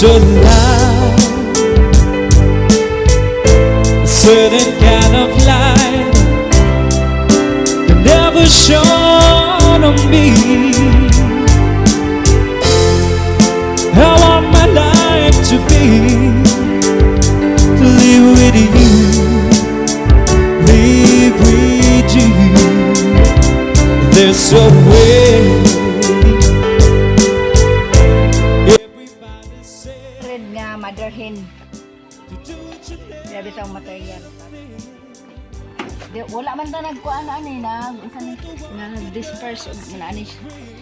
So loud, a certain kind of light that never shone on me. I want my life to be to live with you, live with you. There's a way. Everybody says Red nga mother hen. To do what you Grabe tong material. Di, wala man ta nagkuan ani na unsa ni nag disperse og ani.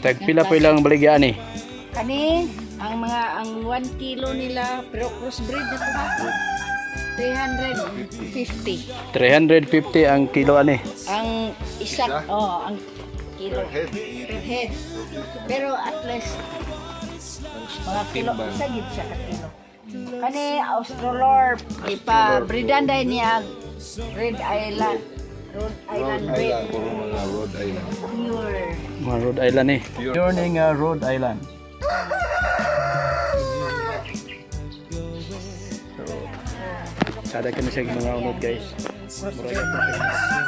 Tag pila po ilang baligyan eh? Kani ang mga ang 1 kilo nila, pero crossbreed na to ha. 350. 350 ang kilo ani. Ang isa, oh, ang kilo. Per head. Per head. Pero at least mga kilo, isa gid siya ka kilo. Kani Australorp, ipa breedan dahil niya Red Island. Rhode Island Red. Puro mga Rhode Island. Pure. Mga Rhode Island eh. Pure ni nga Rhode Island. So, sada kami sa mga unod, guys. Murag ito siya.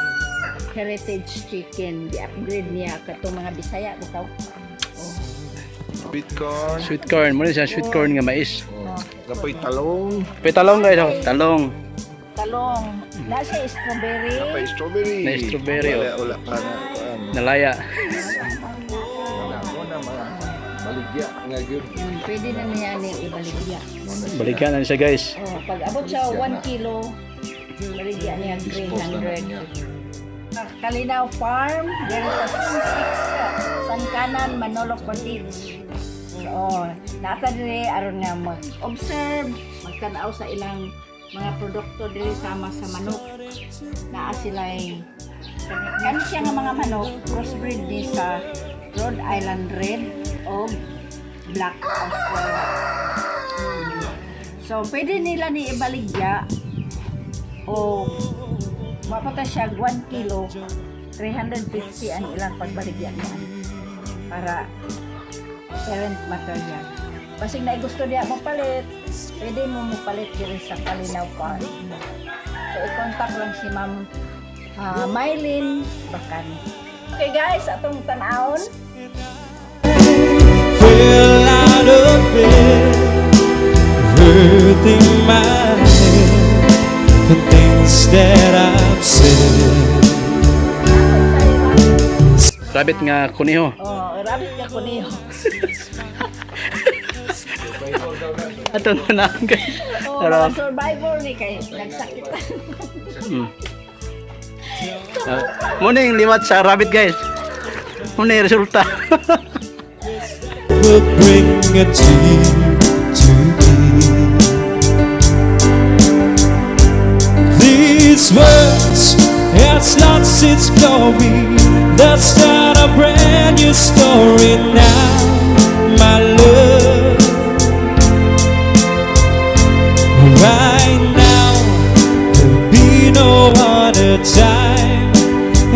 Heritage chicken, di-upgrade niya katong mga Bisaya bitaw. Sweet corn. Sweet corn, muna siya sweet corn nga mais. Kapoy talong. Pe talong, guys, oh. Talong. Talong. Na siya strawberry. Kapoy strawberry. Na strawberry, Wala, oh. wala pa na. Kuan. Nalaya. Wala mo na mga baligya nga gyud. Pwede na niya ni ibaligya. Balikan na siya, guys. Oh, pag abot siya 1 kilo, baligya niya Dispose na na niya. 300. Kalinaw Farm, there sa 6 San Kanan, Manolo Cottage. So, nata diri aron nga mag-observe, magtan-aw sa ilang mga produkto diri sama sa manok. Naa sila'y kani siya nga mga manok, crossbreed ni sa Rhode Island Red o Black Australia. So, pwede nila ni ibaligya o mapata siya 1 kilo, 350 ang ilang pagbaligya niya para parent material. Basig na gusto niya mo palit, pwede mo mo palit diri sa Kalinaw Farm. So, i-contact lang si Ma'am Mylene Bacan. Okay guys, atong tan-awon. Fell out of bed, hurting my head for things that I've said. Rabbit nga kuneho. Oh, rabbit ka kuniho. Ato na na, guys. Oh, Pero, mga survivor ni kay nagsakitan. Muna yung liwat sa rabbit, guys. Muna yung resulta. Will bring a tear to me. These words has lost its glory. Let's start a brand new story now, my love. Right now, there'll be no other time,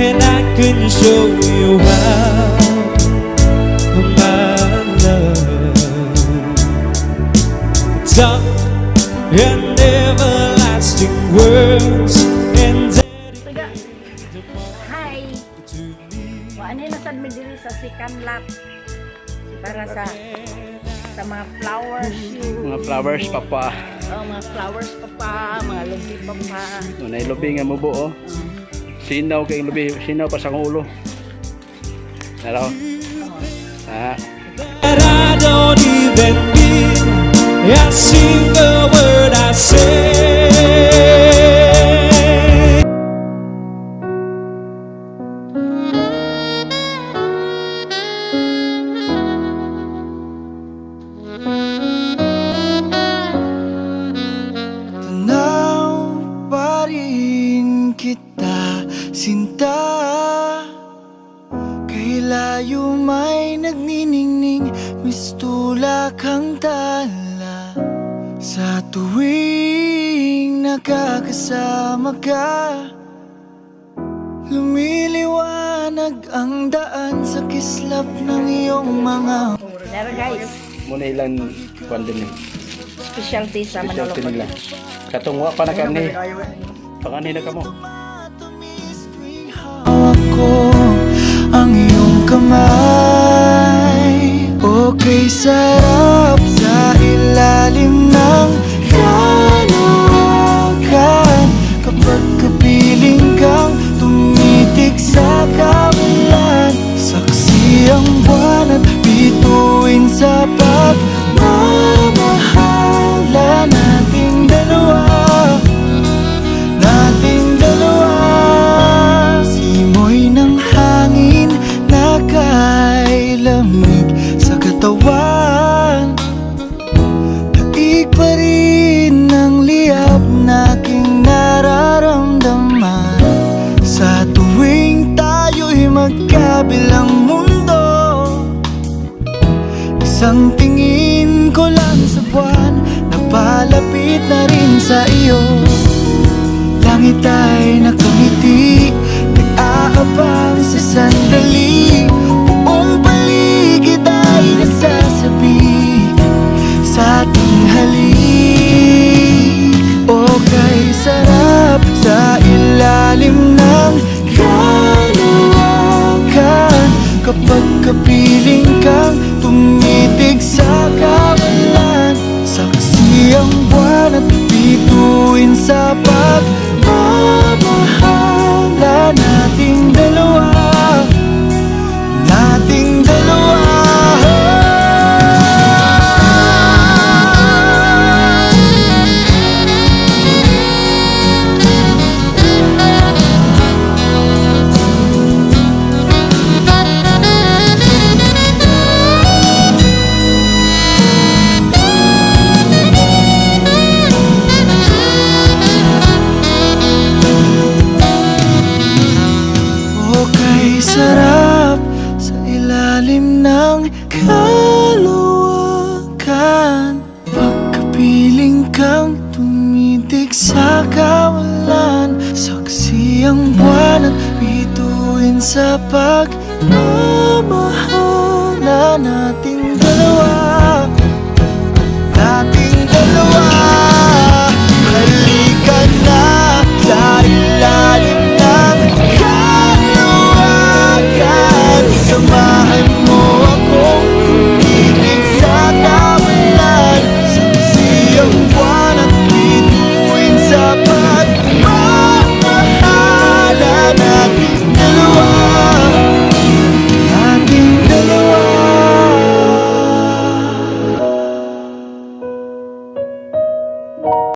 and I can show you how, my love. Talk and everlasting words and Taga. Hi. Wa ani na sad mi diri sa second lot para sa mga flowers. Mga flowers papa. Oh, mga flowers pa pa, mga lubi pa pa. Nay lubi nga mubo oh. Sinaw kay lubi, sinaw pa sa akong ulo. Naraw. Ah, that I don't even mean a single word I say. Tanaw pa rin kita, sinta. Kay layo may nagniningning, mistula kang tala. Sa tuwing nakakasama ka, lumiliwanag ang daan sa kislap ng iyong mga Dara, guys. Muna ilang kwan din eh. specialty sa Manolo. Specialty nila. Katong wa pa na kani. Pangani na kamo. Hawak ko ang iyong kamay. Okay sarap sa ilalim ng kalawakan kapag kapiling kang tumitig sa kawalan. Saksi ang buwan at bituin sa pagmamahalan nating dalawa, nating dalawa. Simoy ng hangin na kay lamig sa katawan, daig pa rin ang liyab na aking nararamdaman. Sa tuwing tayo'y magkabilang mundo, isang tingin ko lang sa buwan, napalapit na rin sa iyo. Langit ay nakangiti, nag-aabang sa sandali. Buong paligid ay nasasabik sa ating halik. O kay sarap sa ilalim ng kalawakan kapag kapiling kang tumitig sa kawalan. Saksi ang buwan at bituin sa pagmamahalan nating dalawa, nating dalawa. Okay sarap sa ilalim ng kalawakan pagkapiling kang tumitig sa kawalan. Saksi ang buwan at bituin sa pagmamahalan nating